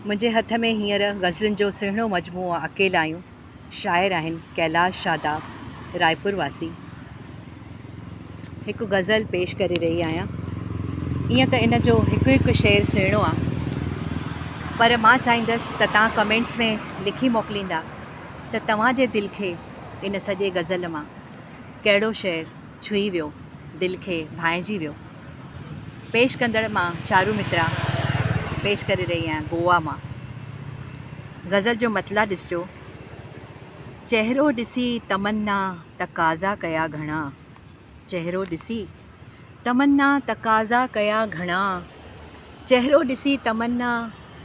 منهنجي هٿ ۾ هينئر غزلن جو سهڻو مجموعو اڪيلايون، شاعر آهن ڪيلاش شاداب، رائپور واسي. هڪ غزل پيش ڪري رهي آهيان. ائين ته ان جو هڪ هڪ شعر سهڻو آ، پر مان چاهيندس ته توهان ڪمينٽس ۾ لکي موڪليندا ته توهان جي دل کي ان سڄي غزل مان ڪهڙو شعر ڇهي ويو، دل کي ڀانئجي ويو. پيش ڪندڙ مان چارو مترا پيش ڪري رهي آهيان گوا مان. غزل جو مطلع ڏسجو. چهرو ڏسي تمنا تقاضا ڪيا گهڻا. چهرو ڏسي تمنا تقاضا ڪيا گهڻا. چهرو ڏسي تمنا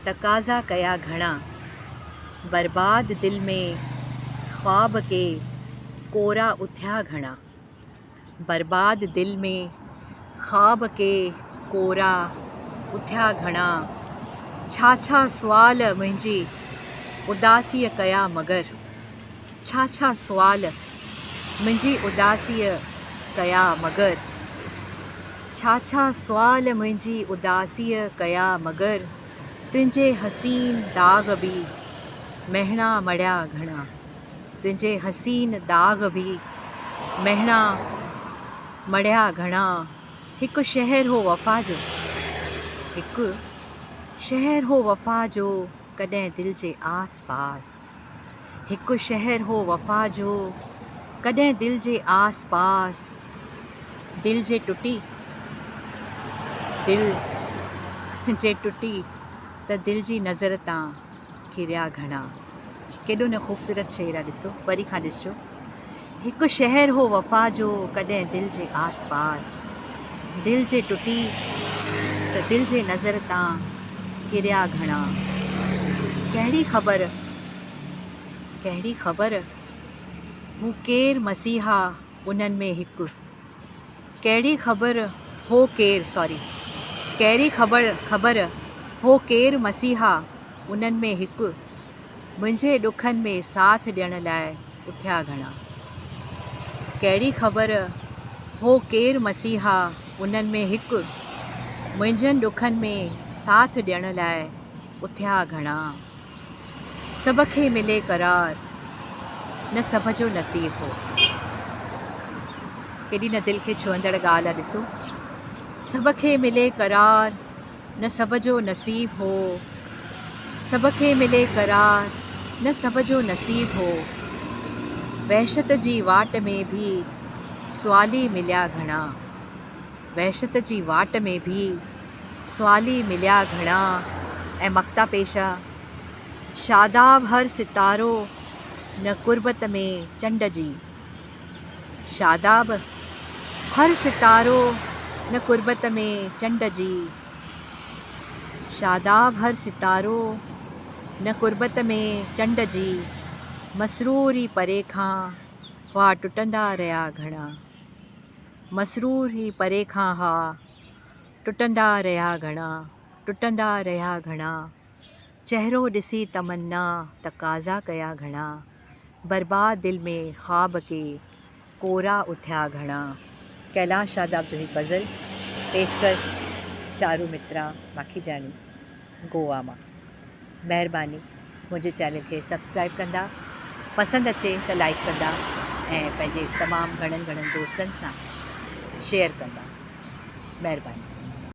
تقاضا ڪيا گهڻا. برباد دل ۾ خواب ڪي ڪورا اٿيا گهڻا. برباد دل ۾ خواب ڪي ڪورا اٿيا گهڻا. ڇا ڇا سوال منهنجي اداسيء ڪيا مگر. ڇا ڇا سوال منهنجي اداسيء ڪيا مگر. ڇا ڇا سوال منهنجي اداسيء ڪيا مگر. تنهنجي حسين داغ به مهڻا مڙيا گهڻا. تنهنجي حسين داغ به مهڻا مڙهيا گهڻا. هڪ شهر هو وفا جو، هڪ شهر هو وفا جو ڪڏهن دل جي آس پاس. هڪ شهر هو وفا جو ڪڏهن دل جي آس پاس. دل جي ٽٽي، دل جي ٽٽي ته دل جي نظر تان ڪريا گهڻا. ڪيڏو نه خوبصورت شعر آ ڏسو پري کان ڏسجو. هڪ شهر هو وفا جو ڪڏهن دل جي آس پاس. دل جي ٽٽي ته دل جي نظر تان ڪريا گهڻا. ڪهڙي خبر ڪهڙي خبر هو ڪير مسيحا انهن ۾ هڪ. ڪهڙي خبر هو ڪير سوري ڪهڙي خبر خبر هو ڪير مسيحا انهن ۾ هڪ منهنجي ڏکن ۾ ساٿ ڏيڻ لاء اٿيا گهڻا. ڪهڙي خبر هو ڪير مسيحا انهن ۾ هڪ منهنجن ڏکن ۾ ساٿ ڏيڻ لاء اٿيا گهڻا. سڀ کي ملي قرار نه سڀ جو نصيب هو. ڪيڏي نه دل کي ڇهندڙ ڳالهه آ ڏسو. سڀ کي ملي قرار نه سڀ جو نصيب هو. سڀ کي ملي قرار نه سڀ جو نصيب هو. وحشت جي واٽ ۾ ڀي سوالي مليا گهڻا. وحشت جي واٽ ۾ ڀي سوالي مليا گهڻا ۽ مقطع پيش آ. شاداب هر ستارو نه قربت ۾ چنڊ جي. شاداب هر ستارو نه قربت ۾ چنڊ جي. شاداب هر ستارو نه قربت ۾ چنڊ جي. مسرور ئي پري کان هئا ٽٽندا رهيا گهڻا. مسرور ئي پري کان ها ٽٽندا رهيا گهڻا. ٽٽندا رهيا گهڻا. چهرو ڏسي تمنا تقاضا ڪيا گهڻا. برباد دل ۾ خواب ڪي ڪورا اٿيا گهڻا. ڪيلاش شاداب جو هي غزل پيشڪش چارو مترا ماکيجاڻي گووا مان. مهرباني منهنجي چينل کي سبسڪرائب ڪندا پسند اچي ته لائيڪ ڪندا ۽ پنهنجي تمام گهڻن گهڻن دوستن سان شيئر ڪندا مهرباني.